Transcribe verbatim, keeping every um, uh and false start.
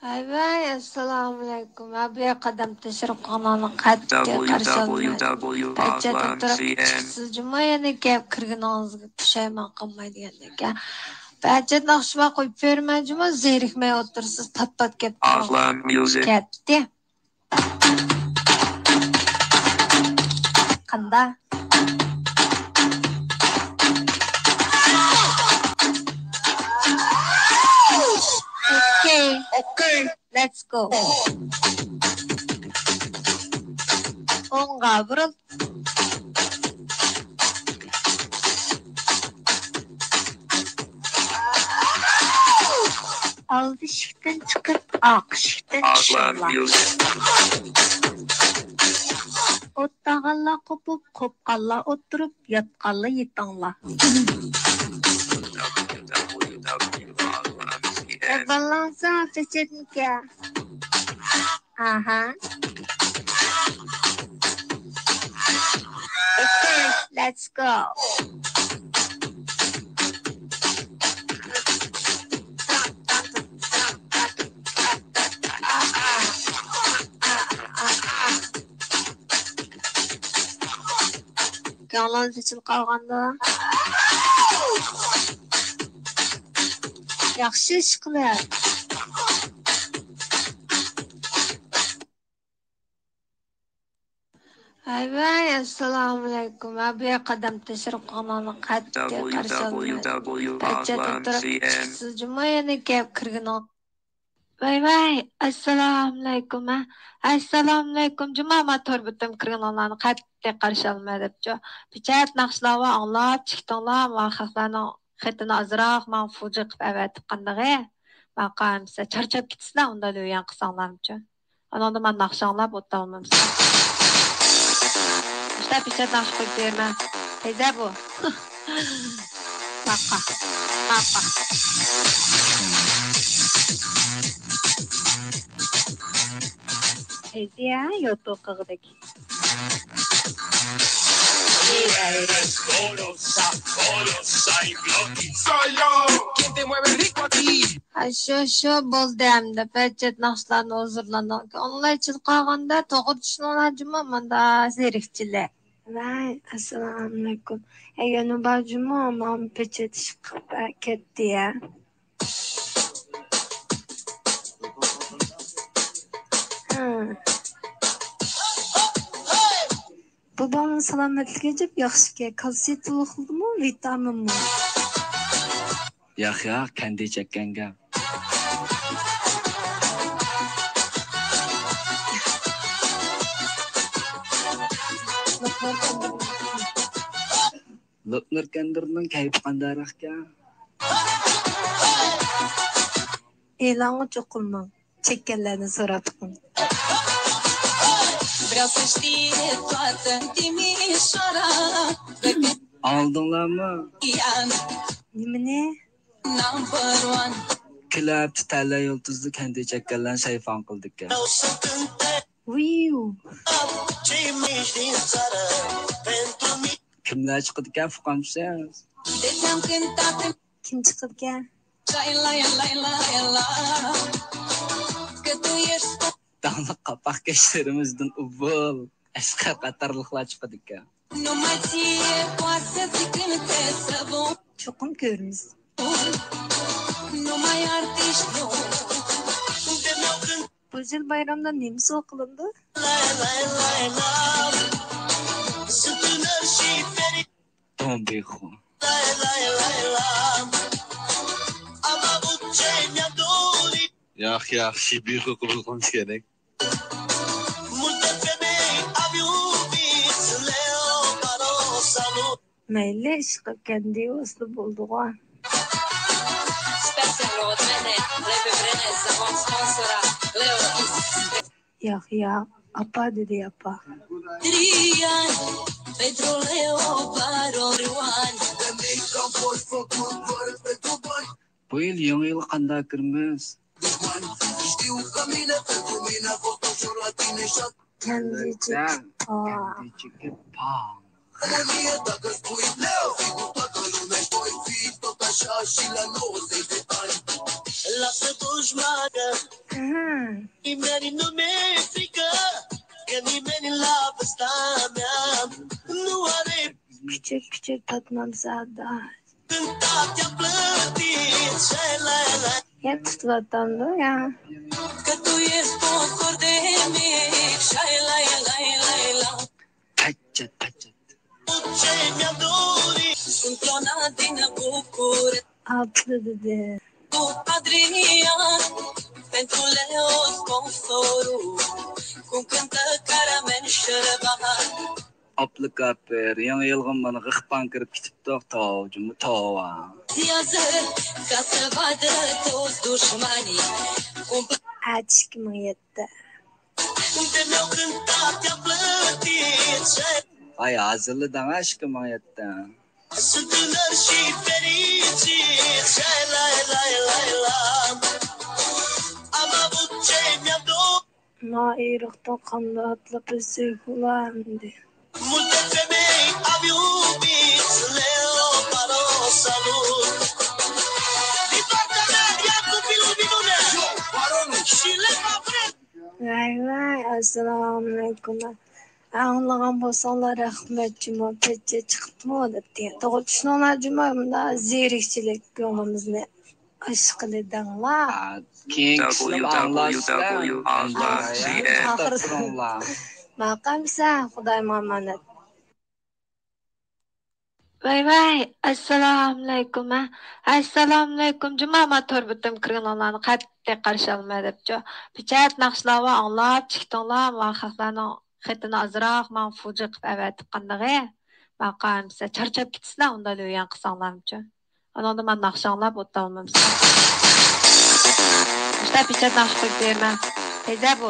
ۋەي ۋەي، ئەسسالامۇئەلەيكۇم. ھە، بۇ ياققا قەدەم تەشرىپ قىلغانلارنى قەتئىي قارشى ئالمايدۇ. پەججەتتە تۇرۇپ چىقىپسىز جۇمۇ، يەنە كەپ كىرگىنىڭىزگە پۇشايمان قىلماي دېگەندەك. پەججەت ناخشا بار، قويۇپ بېرىمەن جۇمۇ، زېرىكمەي ئولتۇرىسىز، پات-پات كەپ تۇرۇڭ. كەتتى. قاندا؟ ئوكەي. ئوكەي. Let's go. ئوڭغا بۇرۇل. ئالدى ئىشىكتىن چىقىپ، ئارقا ئىشىكتىن چۈشۈڭلار. ئولتۇرغانلار قوپۇپ، قوپقانلار ئولتۇرۇپ، ياتقانلار يېتىڭلار. ئەبالانسا پېچەتنىكە. ئاھا. Okay, let's go. كۆڭلىڭىز ئېچىلىپ قالغاندۇ؟ ياخشى ئىش قىلىڭ. ھەي ۋەي، ئەسسالامۇئەلەيكۇم. ھە، بۇ ياققا قەدەم تەشرىپ قىلغانلارنى قەتئىي قارشى ئالمايدۇ. پەججەتتە تۇرۇپ چىقىپسىز جۇمۇ، يەنە كەپ كىرگىنىڭ. ۋەي ۋەي، ئەسسالامۇئەلەيكۇم، ھە. ئەسسالامۇئەلەيكۇم، جۇمۇ، ما تور بېتىم كىرگىنىڭلارنى قەتئىي قارشى ئالماي دەپچۇ. پېچەت ناخشىلارغا ئاڭلاپ چىقتىڭلار، مۇ خەقلەرنىڭ خېتىنى ئازراق ماڭا فۇجى قىلىپ ئەۋەتىپ قاندىغى. ماقا ئەمسە چارچاپ كېتىسىلەر، ئۇنداق لۆيەن قىلساڭلارمۇچۇ. ئاناڭدا مانا ناخشا ئاڭلاپ ئولتۇرالمامسىز. ئىشتە پېچەت ناخشا قويۇپ بېرىمەن. تېزە بۇ. ماقا. ماقا. تېزە يوتۇقىغىدەك. ئاشۇ، شۇ، بولدى ئەمدى. پەججەت ناخشىلارنى ھۇزۇرلىنىڭ. ئاڭلايچىلىك قالغاندا توغرا چۈشىنىڭلار جۇمۇ، مۇندا زېرىكچىلەر. ۋەي، ئەسسالامۇئەلەيكۇم. ئەگەر نۇبا جۇمۇ، ماڭا پېچەت ئىشىق قىلىپ كەتتى يا. ھە. بوۋاڭنىڭ سالامەتلىكى ئەجەب ياخشىكەن. كالتسىي تولۇقلىدىمۇ، ۋىتامىنمۇ؟ ياق، ياق، كەندى چەككەنگە. لوپنۇر كەندىرنىڭ كەيپى قانداقراقكەن؟ ئېلانغا چوقۇلماڭ. چەككەنلەرنى سوراپ بېقىڭ. ئاڭلىدىڭلارمۇ؟ نېمىنى؟ كېلەر ھەپتە تەلەي يۇلتۇزدا كەندى چەككەنلەرنى سەيفان قىلىدىكەن. ۋىيۇ. كىملەر چىقىدىكەن، ئۇقامسىز؟ كىم چىقىدىكەن؟ داڭلىق قاپاقكەشلىرىمىزدىن ئۇبۇل، ئەسقەر قاتارلىقلار چىقىدىكەن. چوقۇم كۆرىمىز. بۇ يىل بايرامدا نېمە سوۋغا قىلىنىدۇ؟ تومبىخو. ياق، ياق، شىبىخو قوبۇل قىلىنىشى كېرەك. مەيلى، ئىشقىلىپ كەندى بولسىلا بولدىغۇ. ياق، ياق، ئاپا دېدى، ئاپا. بۇ يىل يېڭى يىلغا قانداق كىرىمىز؟ كەندىچىك، كەندىچىك، پاڭ. ئەھە. Many no me fika, kani many love stamya, no are كۈچۈك كۈچۈك تارتمامسا دا. Tap yaplı tit, shay lay lay. يا تۇتۇۋاتامدۇ يا؟ Katu yes po kordemi, shay lay lay lay la. تەچچەت، تەچچەت. Uche mi adori, suntona dina bukure. ئاتلىدى. Adria, pentuleo sponsoru, kun kanta karamen sherba. ئاپلا كاپىر، يېڭى يىلغا مانا غىخپان كىرىپ كېتىپتۇ، توۋا جۇمۇ، توۋا. Yazık, kasabada toz düşmani. ئەتە ئىككى مىڭ يەتتە. ۋاي، ھازىرلا دەڭ ئىككى مىڭ يەتتە. ما ئېرىقتا قامدا ئاتلاپ ئۆتسەك بولامدى. ۋاي ۋاي، ئەسسالامۇئەلەيكۇم. ئاڭلىغان بولساڭلار رەھمەت جۇمۇ، پەچچە چىقىپتىمۇ دەپتۇ. توغرا چۈشىنىڭلار جۇمۇ، مۇنداق زېرىكچىلىك كۆڭلىمىزنى ئاچقىلى دەڭلار. كېيىنكى قىسمىنى ئاڭلارسىزلار. ئاخىرىدا. ماقۇل ئەمىسە، خۇدايىمغا ئامانەت. ۋاي ۋاي، ئەسسالامۇئەلەيكۇم ھە. ئەسسالامۇئەلەيكۇم جۇما، ما تور بېتىمگە كىرگىنىڭلارنى قەتئىي قارشى ئالىمەن دەپچۇ. پېچەت ناخشىلارنى ئاڭلاپ چىقتىڭلار، ما خەقلەرنىڭ خېتىنى ئازراق ماڭا فۇجى قىلىپ ئەۋەتىپ قاندىغى. ماقۇل ئەمىسە، چارچاپ كېتىسىلەر ئۇنداق لۆيەن قىلساڭلارمۇچۇ. ئانىڭدا مانا ناخشا ئاڭلاپ ئولتۇرالمامسىلەر. مۇشۇنداق پېچەت ناخشا قويۇپ بېرىمەن. تېزە بۇ.